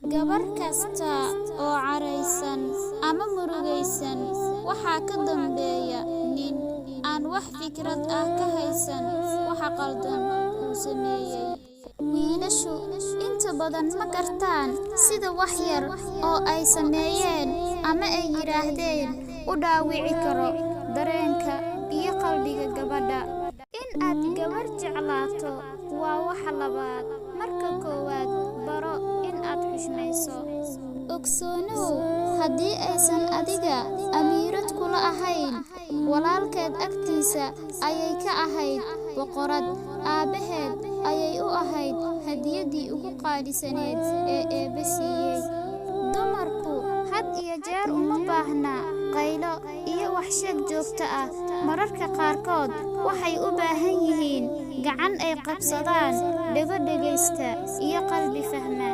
Gabar kasta oo caraysan ama murugaysan waxaa ka dambeeya nin aan wax fikrad ah ka haysan waxa qaldan uu sameeyay. Wiilashu inta badan ma gartaan sida wax yar oo ay sameeyeen ama ay yiraahdeen u dhaawici karo dareenka iyo qalbiga gabadha. In aad gabar jeclaato waa waxa labaad, marka koowaad baro in aad xushmayso. Ogsoonow haddii aysan adiga amiirad kula ahayn, walaalkeed agtiisa ayay ka ahayd boqorad, aabaheed ayay u ahayd hadiyaddii ugu qaalisaneyd ee Eebbe siiyay. Dumarku had iyo jeer uma baahna qaylo iyo wax sheeg joogto ah, mararka qaarkood waxay u baahan yihiin gacan ay qabsadaan, dhego dhegaysta, iyo qalbi fahma.